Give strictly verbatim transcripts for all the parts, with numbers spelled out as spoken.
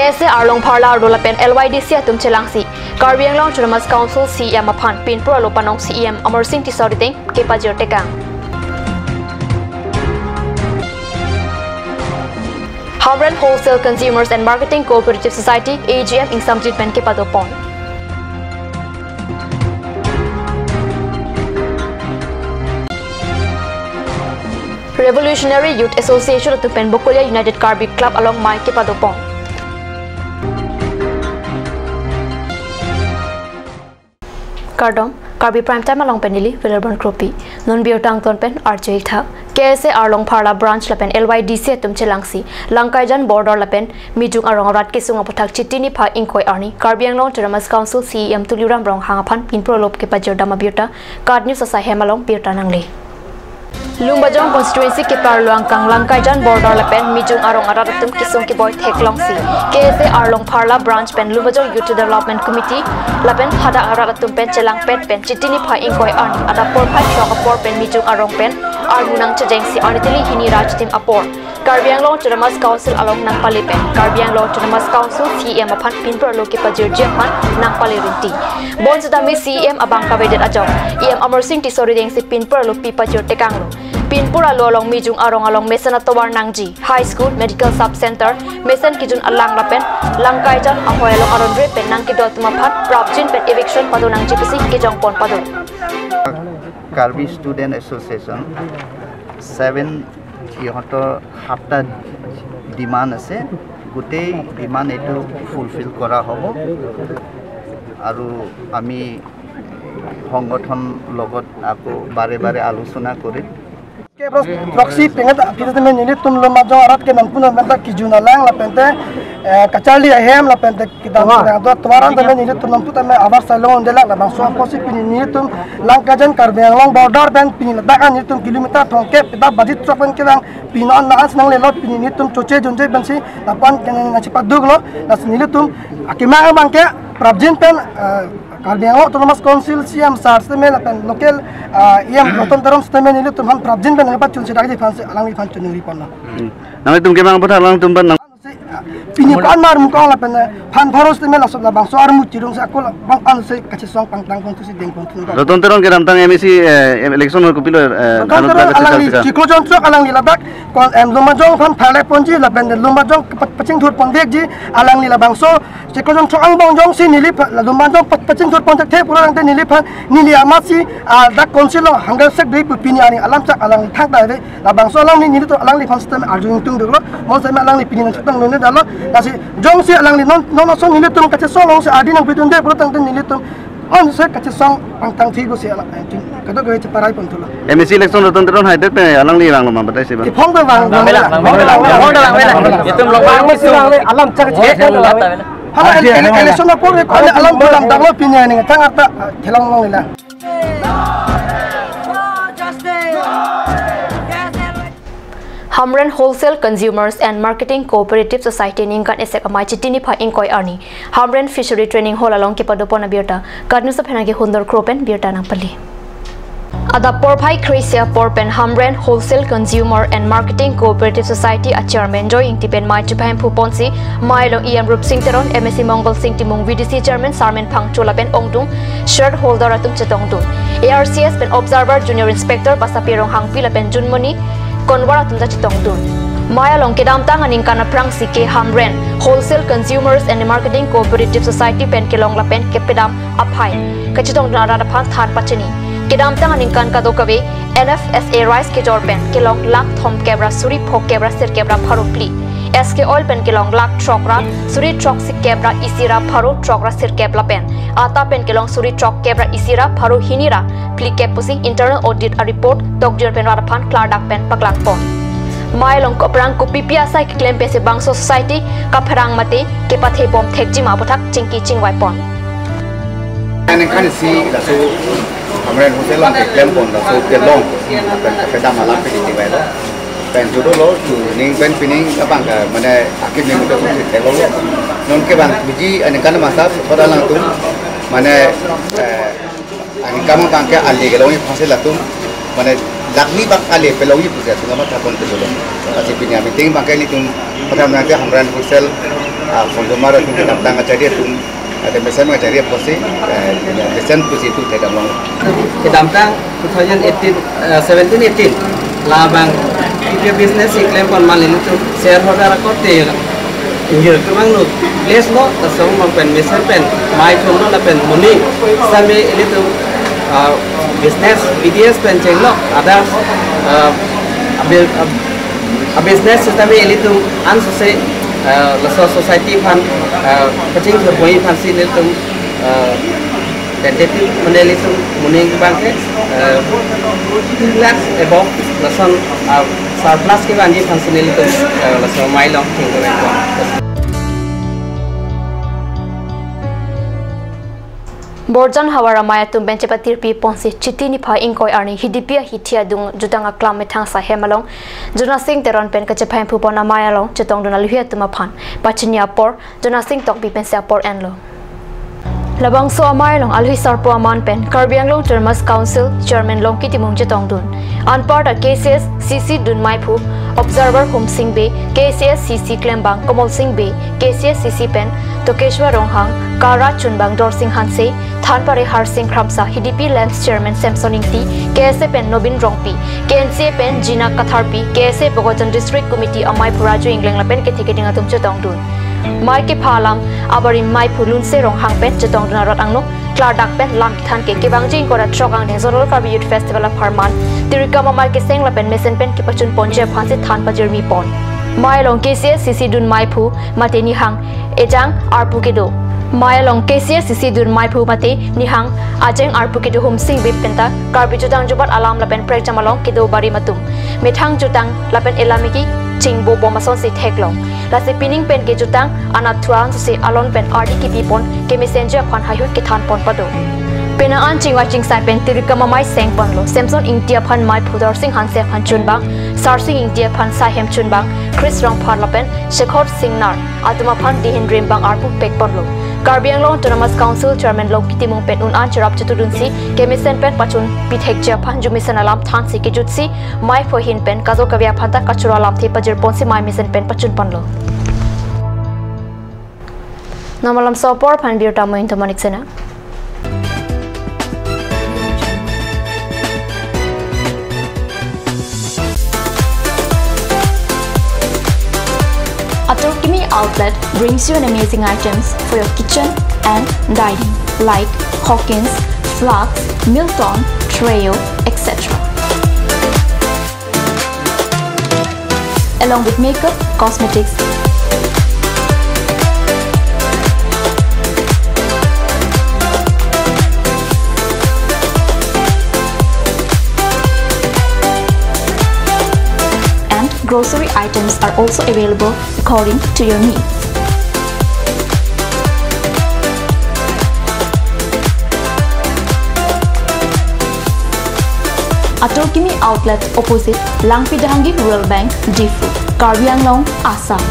K S A Arlong Pharla arlo lapen L Y D C atum chelangsi Karbi Anglong Autonomous Council C E M aphan pinpur arlo panong C E M Amarsing Tisso Rideng kepajir tekang. Hamren Wholesale Consumers and Marketing Cooperative Society A G M ingsamjit pen kepadopon. Revolutionary Youth Association atum pen Bokolia United Karbi Club along mei kepadopon. Kardom, Karbi Prime Time along pen neli Wilbur Kropi. Non birta angton pen arju-ik tha. K S A Arlong Pharla Branch lapen L Y D C atum chelangsi Langkaijan border lapen Mijung arong arat kesung aputhak Chiti niphai ingkoi arni Karbi Anglong Autonomous Council C E M Tuliram Ronghang aphan pinpur arlo kepajir dam abirta KAT News asai hem along birta nangle. Lumbajong constituency keparlo angkang Langkaijan border lapen Mijung arong arat atum kesung keboi theklongsi K S A Arlong Pharla Branch pen Lumbajong Youth Development Committee lapen hadak arat atum pen chelangpet pen Chiti niphai ingkoi arni adap porphai throk apor pen Mijung arong pen armu nangchejengsi arni tili hini ra chitim apor Karbi Anglong Autonomous Council along nangpale pen Karbi Anglong Autonomous Council C E M aphan pinpur arlo kepajirji aphan nangpale rinti. Bonsitame C E M abang kavedet ajok E M Amarsing Tisso Rideng si pinpur arlo pipajir tekanglo. Pinpur arlo along Mijung arong along mesen atovar nangji, high school, medical sub center, mesen kejun alang lapen Langkaijan ahoi along aron re pen nangkedo atum aphan prapjin pen eviction pado nangji pusi kejongpon pado. Karbi Student Association seven ইহঁতৰ সাতটা ডিমাণ্ড আছে, গোটেই ডিমাণ্ড এইটো ফুলফিল কৰা হ'ব। আৰু আমি সংগঠন লগত আকৌ বাৰে বাৰে আলোচনা কৰিম। Ke pros proxy pengat aphi tame nelitum Lumbajong arat ke nampun penta kijun alang lapente, eh, kacharli ahem lapente kedam Wah. Kedam do tuaran tame nelitum nampu tame abar salong delak labangso apotsi pini nelitum Langkaijan Karbi Anglong border pen pini ladak an nelitum kilometer thomkep kedam bajit throk pen kevang pini non na-an si nanglelo pini nelitum choche junje pensi lapu-an ke nangchipaduklo. Lasi nelitum akemang abang ke prapjin pen, eh, Karbi Anglong Autonomous Council C E M sir sitame lapen local, eh, E M Roton Teron sitame nelitum aphan prapjin pen nangpachun sidakji aphansi alangliphan chuningri ponlo. Hmm. Nanglitum kemang aputhak alangtum aphan nang Pini ko-an mar mukong lapen, eh, phan pharo sitame laso labangso armu chirung si ako labang an si kachesong pangtang pon thusi deng pon thun. Roton Teron kedamtang M A C, eh, election ho kopilo, eh, Roton Teron alangli chiklo jon throk alangli ladak kon em Lumbajong aphan phalai ponji lapen Lumbajong pa-, pachingthur pondetji alangli labangso chiklo jon throk angbong jongsi neliphan Lumbajong pa-, pachingthur pondethe pura tangte neliphan neli amatsi, ah, dak council along hangga sek dei pu pini arni alam chak alangli thangta ave. Labangso alangli nelitum alangliphan sitame arju ingtungduklo, bonsitame alangli pini nangchetong nune dalo, lasi jongsi alangli non, non ason nelitum kachesong alongsi ardi nangpidunde pura tangte nelitum, onsoi kachesong pangtang thi pusi alang, eh, kadokave cheparai pon thulo. M A C election Roton Teron haidet pen alangli vanglo ma batai si bang. Iphong do vang, vang, vang, vang, vang, vang, vang, vang. Itum lok vang musu. Alam chak chak. Hala ele-, ele-, election apor ko alam bulam daklo pini ani thang arta, ah, thelang long ila. Hamren Wholesale Consumers and Marketing Cooperative Society ningkan isi amei Chiti niphai ingkoi arni Hamren Fishery Training Hall along kepadopon abirta KAT News aphan ke Hundor Kro pen birta nangpale. Adap porphai kre-isi apor pen Hamren Wholesale Consumer and Marketing Cooperative Society a Chairman Joy Ingti pen mei chepahemphu ponsi mei along E M Rupsing Teron, M A C Mongol Sing Timung, V D C Chairman Sarmen Phangcho lapen ongdung shareholder atum chetongdun. A R C S pen observer Junior Inspector Basapi Ronghangpi lapen Junmoni Konwar atum ta chetongdun. Mei along kedamtang aningkan aphrangsi ke Hamren Wholesale Consumers and Marketing Cooperative Society pen kelong lapen kepedam aphai kachetongdun arat aphan than pachini. Kedamtang aningkan kadokave N F S A rice kejor pen kelong lakh thomkep ra suri phokep ra sirkep ra pharo phli. S K oil pen kelong lakh throk ra suri throksi kep ra isi ra pharo throk ra sirkep lapen atta pen kelong suri throkkep ra isi ra pharo hini ra phlikep pusi internal audit a report tokjir pen rat aphan klardak pen paklangpon. Mei along koprang kopipi asai keklem pensi bangso society kapherang mate kepathe bom thekji ma aputhak chingki chingvaipon. Ningkan isi laso Hamren Wholesale along keklem pon laso kelong pen kapedam alam pen ketivailo. Pen judo lo, ju ning pen pining abang ke mane akim ning muda sung si theklonglo. Non ke bang puji aningkan masa pada alangtum mane, eh, aningkan abang ke ali kelong iphansi latum mane Lakh ni bak ale pelongji pusi atum amat thapon pelo. Lasi pini a-meeting abangke nelitum Pradhan Mantri Hamren Kusal, ah, consumer atum kedamtang kachari atum, ada mesen kachari apotsi, eh, mesen pusi itum thekdamlong. Kedamtang two thousand eighteen, eh, seventeen eighteen labang ike business iklem pon mali nelitum shareholder akorte ingjir kemang lo, less lo, lason abang pen mesen pen mai chonglo lapen moning sitame ilitum, ah, business B D S pen chenglo, others, ah, abi-, ah, ah, business sitame ilitum an sose, ah, laso society aphan, ah, kachingthur boi aphansi ilitum, ah, tentative mane ilitum moning abangke, eh, two lakhs above lason, ah, surplus kevanji aphansi nelitum, eh, laso mai along chingkore. Borjan havar amei atum pen chepatirpi ponsi Chiti niphai ingkoi arni Hidipi ahithi adung jutang aklam methang sahem along Jonasing Teron pen kachephai phu pon amei along chetongdun aluhi atum aphan pachini apor Jonasing Tokbi pensi apor enlo. Labangso amei along aluhi sarpo aman pen Karbi Anglong Autonomous Council Chairman Longki Timung chetongdun. Anparta K C S C C dun meiphu Observer Humsing Bey, K C S C C klembang Komol Sing Bey, K C S C C pen Tokeshwar Ronghang, Kara chunbang Dorsing Hanse, thanpare Harsing Kramsa, Hidipi Lands Chairman Samson Ingti, K S A pen Nobin Rongpi, K N C A pen Jina Katharpi, K S A Bokajan District Committee amei phu Raju Ingleng lapen kethe keding atum chetongdun. Mei kepha alam abarim meiphu Lunse Ronghang pen chetongdun arat angno klardak pen lam kethan ke kevangji ingkoi ra throk angdeng Zonal Karbi Youth Festival apharman tirikam amei keseng lapen mesen pen kepachun ponji aphansi than pajirmi pon. Mei along K C S C C dun meiphu mate nihang ejang arpu kedo. Mei along K C S C C dun meiphu mate nihang ajeng arpu kedo Humsing Bey penta Karbi jutang jubat alam lapen prekjam along kedo barim atum methang jutang lapen elamiki chingbo bom asonsi theklong. Lasi pining pen ke jutang anat thuan sose alon pen ardi kipi pon kemesenji aphan haihut kethan pon pado. Penang an chingvai chingsai pen tirikam amei seng ponlo. Samson Ingti aphan meiphu Dorsing Hanse aphan chunbang, Sarsing Ingti aphan saihem chunbang, Chris Rongphar lapen Shekhor Singnar atum aphan dihin rimbang arpu pek ponlo. Karbi Anglong Autonomous Council Chairman Longki Timung pen un-an cherap chetudunsi kemesen pen pachun pithekji aphan jumesen alam thansi kejutsi meiphu ahin pen kajo kave aphan ta kachoro alamthe pajir ponsi mei mesen pen pachun ponlo. Namalam sopor aphan birta moin tomanik sena. Atur Kimi Outlet brings you an amazing items for your kitchen and dining, like Hawkins, Flux, Milton, Treo, et cetera. Along with makeup, cosmetics, and grocery items are also available according to your needs. Atur Kimi Outlet opposite Langpi Dehangi Rural Bank, Diphu, Karbi Anglong, Assam.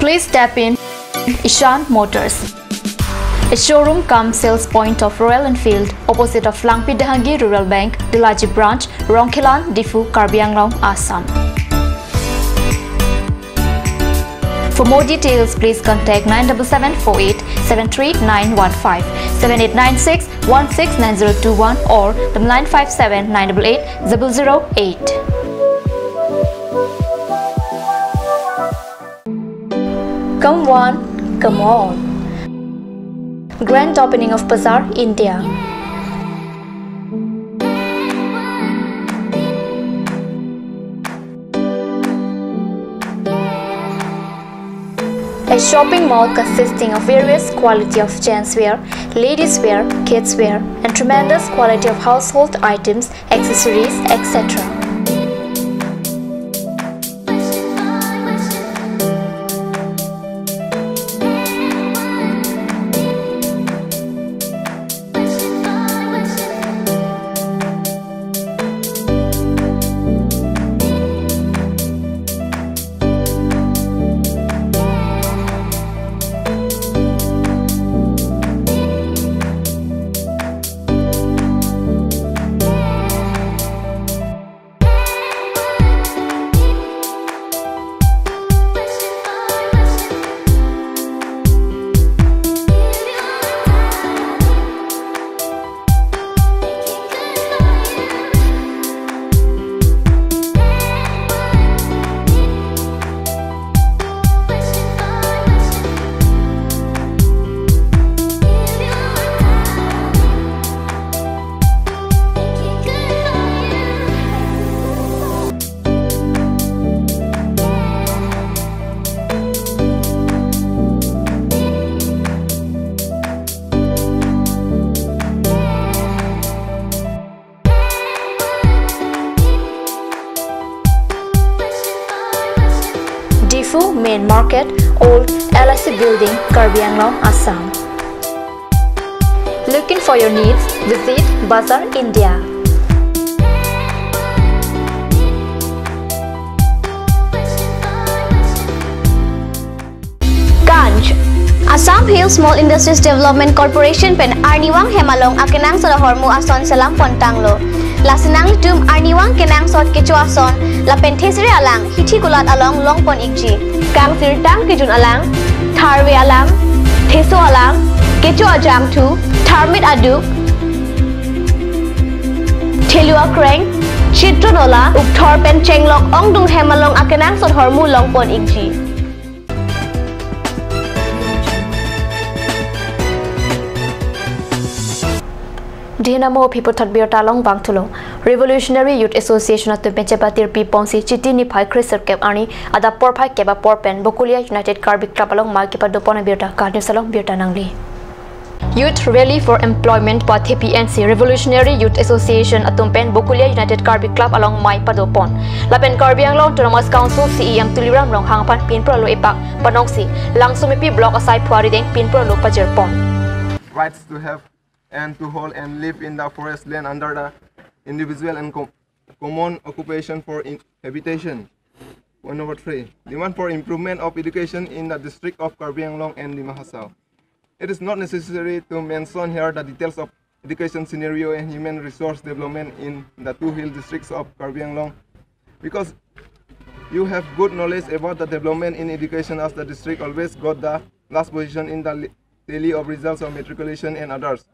Please step in Ishan Motors, a showroom cum sales point of Royal Enfield, opposite of Langpi Dehangi Rural Bank, Delaji Branch, Rongkhelan, Diphu, Karbi Anglong, Assam. For more details, please contact nine double seven four eight seven three nine one five, seven eight nine six one six nine zero two one or double nine five seven nine double eight double zero eight. Come one, come all. Grand opening of Bazaar India. A shopping mall consisting of various quality of gents wear, ladies wear, kids wear, and tremendous quality of household items, accessories, et cetera. Diphu Main Market, Old L I C Building, Karbi Anglong, Assam. Looking for your needs? Visit Bazaar India. Ganj. Assam Hill Small Industries Development Corporation pen arnivang hem along akenangsot ahormu ason selam pontanglo. Lasi nanglitum arnivang kenangsot kecho ason lapen thesere alang hithi kulat along longpon ikji. Kangsirtang kejun alang, tharve alang, theso alang, kecho ajangthu, tharmit aduk, thelu akreng, chitron ola, ukthor pen chenglok ongdung hem along akenangsot ahormu longpon ikji. Dihena mo phiputhot birta along bangthulo. Revolutionary Youth Association atum pen chepatirpi ponsi Chiti niphai kresirkep arni adap porphai kep apor pen Bokulia United Karbi Club along mei kepadopon abirta Karbi News along birta nangli. Youth Rally for Employment pu thepi ensi Revolutionary Youth Association atum pen Bokulia United Karbi Club along mei padopon. Lapen Karbi Anglong Autonomous Council C E M Tuliram Ronghang aphan pinpur alo epak panongsi Langsomepi Block asai phu arideng pinpur alo pajirpon. Rights to have and to hold and live in the forest land under the individual and com- common occupation for in- habitation. Point number three, demand for improvement of education in the district of Karbi Anglong and Dima Hasao. It is not necessary to mention here the details of education scenario and human resource development in the two hill districts of Karbi Anglong, because you have good knowledge about the development in education, as the district always got the last position in the li- tally of results of matriculation and others.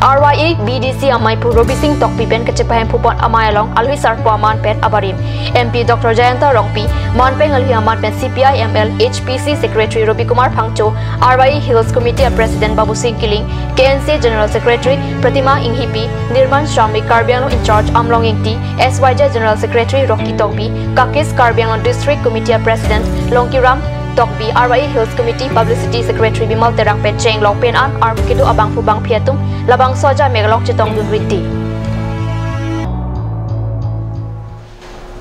R Y A B D C amei phu Robi Sing Tokbi pen kachepahemphupon amei along alohi sarpo aman pen abarim M P Doctor Jayanta Rongpi, manpeng alohi aman pen C P I M L H P C Secretary Robi Kumar Phangcho, R Y A Hills Committee a President Babu Sing Killing, K N C A General Secretary Pratima Enghipi, Nirman Shramik, Karbi Anglong in charge Amlong Ingti, S Y J General Secretary Rocky Tokbi, Kakis Karbi Anglong District Committee a President Longkiram Tokbi, R Y A Hills Committee Publicity Secretary Bimal Terang pen chenglok pen an armu kedo abangphu bangphi atum labangso ajamek along chetongdun rinti.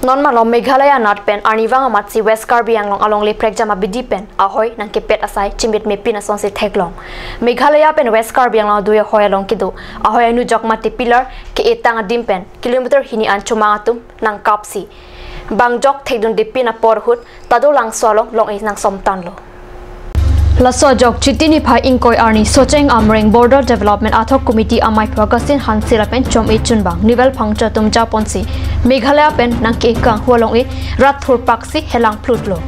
Non malom Meghalaya anat pen arnivang amatsi West Karbi Anglong alongle prekjam abidi pen ahoi nangkepet asai chimitme pin asonsi theklong. Meghalaya pen West Karbi Anglong adui ahoi along kedo ahoi anujok mate pillar ke-etang adim pen kilometer hini an chomang atum nangkapsi bangjok thekdunde pin apor ahut Tadolangso along long-e nangsomtanlo. Laso ajok Chiti niphai ingkoi arni Socheng Amreng Border Development Ad Hoc Committee amei phu Augustine Hanse lapen chom-e chunbang Nivel Phangcho atum japonsi Meghalaya pen nangke-ekang hu along-e rat thurpaksi helang plutlo.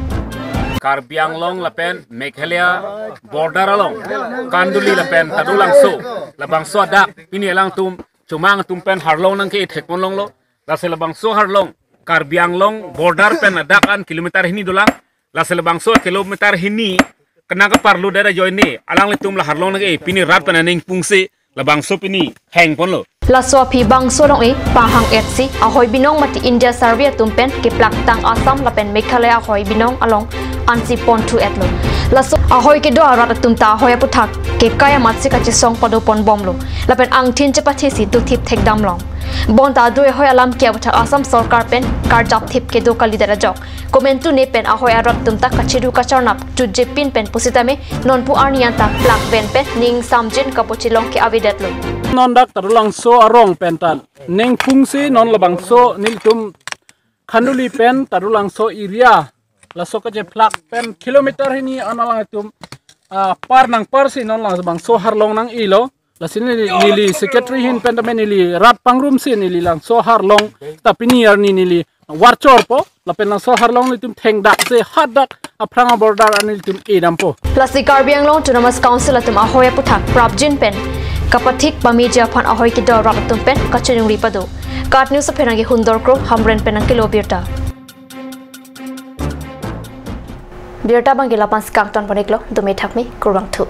Karbi Anglong lapen Meghalaya border along Kanduli lapen Tadolangso, labangso adak pini alangtum chomang atum pen harlong nangke-e thekpon longlo. Lasi labangso harlong Karbi Anglong border pen adak an kilometer hini dolang. Lasi labangso kilometer hini kenang kaparlu dada joine alanglitum la harlong nangke-e pini rat pen aning pungsi labangso pini hengponlo. Laso aphi bangso along-e panghang-etsi ahoi binong mate India Survey atum pen keplaktang Assam lapen Meghalaya ahoi binong along ansi ponthu-etlo. Laso ahoi kedo arat atum ta ahoi aputhak kekai amatsi kachesong pado ponbomlo. Lapen angthin chepathesi dothip thekdamlong. Bonta adui ahoi alam ke aputhak Assam sorkar pen karjap thip kedo kalidet ajok, komantu ne pen ahoi arat atum ta kachiru kacharnap jutjepin pen pusitame nonpu arni anta plak ven pen ning samjin kapochilong ke avedetlo. Non dak Taralangso arong pen tan ningpungsi non labangso nelitum Khanduli pen Taralangso area, laso kacheplak pen kilometer hini an alangtum, ah, par nangparsi non labangso arlong nang-elo. Lasi neli, neli secretary ahin pen tame neli rat pangrumsi neli labangso arlong ta pini arni neli varchorpo. Lapen labangso arlong nelitum thengdaksi hadak aphrang a-border an nelitum edampo. Lasi Karbi Anglong Autonomous Council atum ahoi aputhak prapjin pen kapathik pameji aphan ahoi kedo arat atum pen kachiningri pado. KAT News apherangke Hundor Kro Hamren pen nangkelo birta. Birta abangke la-ansi kangton pon-iklo, dome thakme, kurvangthu.